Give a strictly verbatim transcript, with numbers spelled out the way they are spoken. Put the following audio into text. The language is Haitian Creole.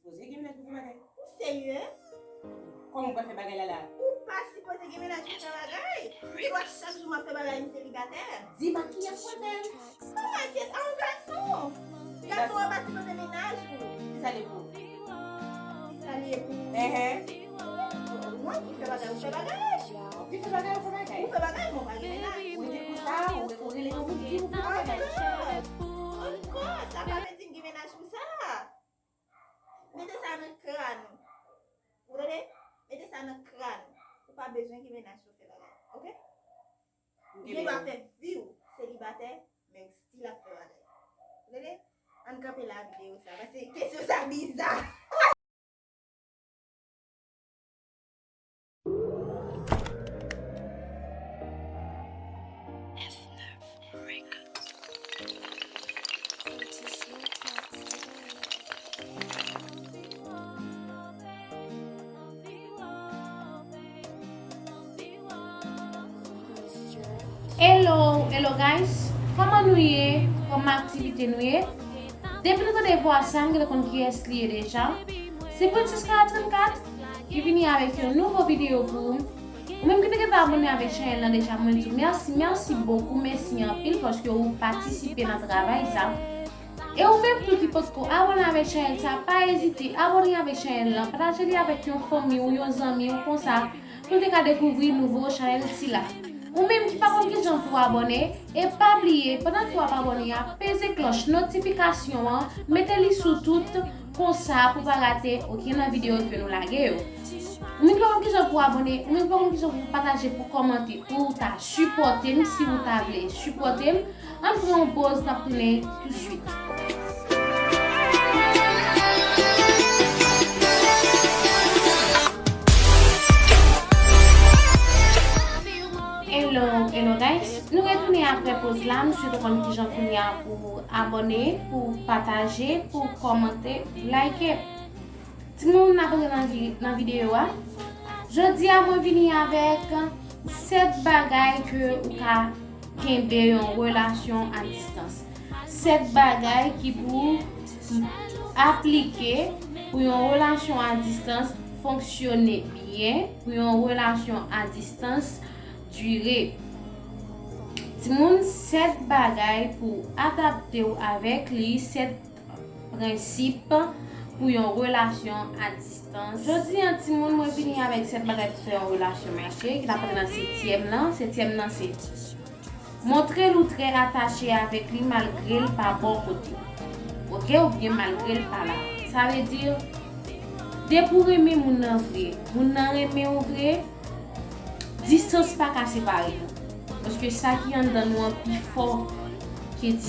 Poze gen mennaj pou fè bagay. Ou serye? Kòman ou pral fè bagay la la? Ou pa sipoze gen mennaj pou fè bagay. Ou wè chak jou m ap fè bagay, m selibatè. Di m ak kiyès mwen fè l. Kòman kiyès? A, yon gason. Gason an pa sipoze mennaj ou. Kisa l ye pou ou? Kisa l ye pou ou? Enhen. Mwen ki fè bagay, ou fè bagay. Ou ki fè bagay, ou fè bagay. Ou fè bagay, mwen pa gen mennaj. Ou rete konsa, ou, ou rele yon moun, di ou fè bagay. Of course, of course. Sa pa vle di m gen mennaj pou sa. Mete sa nan kran ou. Ou tande? Mete sa nan kran ou. Ou pa bezwen gen mennaj pou fè bagay. Oke? Ou gen dwa fè vi w selibatè, men ou still ap fè bagay. Ou tande? Ann kanpe la videyo sa, paske kesyon sa biza. Hello, hello guys. Kòman nou ye? Kòman aktivite nou ye? Depi nou tande vwa sa, nou gentan konn kiyès li ye deja. Se Princess Kara trannkat ki vini avèk yon nouvo videyo pou ou. Ou menm ki te gentan abòne avèk chanèl lan deja, mwen di w mèsi, mèsi bokou, mèsi anpil paske ou patisipe nan travay sa. E ou menm tou ki potko abòne avèk chanèl sa, pa ezite abòne avèk chanèl lan, pataje li avèk yon fanmi w, yon zanmi w konsa, pou l te ka dekouvri nouvo chanèl sila. Ou menm ki pa konn kijan pou abòne, e pa bliye, pandan ke w ap abòne a, peze klòch notifikasyon an, mete li sou tout, konsa pou pa rate okenn nan videyo ke nou lage yo. Ou menm ki pa konn kijan pou abòne, ou menm ki pa konn kijan pou pataje, pou kòmante, pou w ta sipòte m, si w ta vle sipòte m, ann pran yon poz, n ap tounen tousuit. Hello, hello guys. Nou retounen apre poz la, m swete w konn kijan kounye a pou abòne, pou pataje, pou kòmante, pou like. Timoun, n ap rantre nan vi-, nan videyo a. Jodi a, mwen vini avèk sèt bagay ke ou ka kenbe yon relasyon a distans. Sèt bagay ki pou aplike pou yon relasyon a distans fonksyone byen, pou yon relasyon a distans dire. Timoun, sèt bagay pou adapte w avèk li, sèt prensip pou yon relasyon a distans. Jodi a, timoun, mwen vini avèk sèt bagay pou fè yon relasyon mache, ki t ap antre nan setyèm nan. Setyèm nan se montre l ou trè atache avèk li malgre l pa bò kote w. Oke, oubyen malgre l pa la. Sa vle di, depi w renmen moun nan vre, moun nan renmen w vre, distans pa ka separe nou. Paske sa ki anndan nou an pi fò ke distans.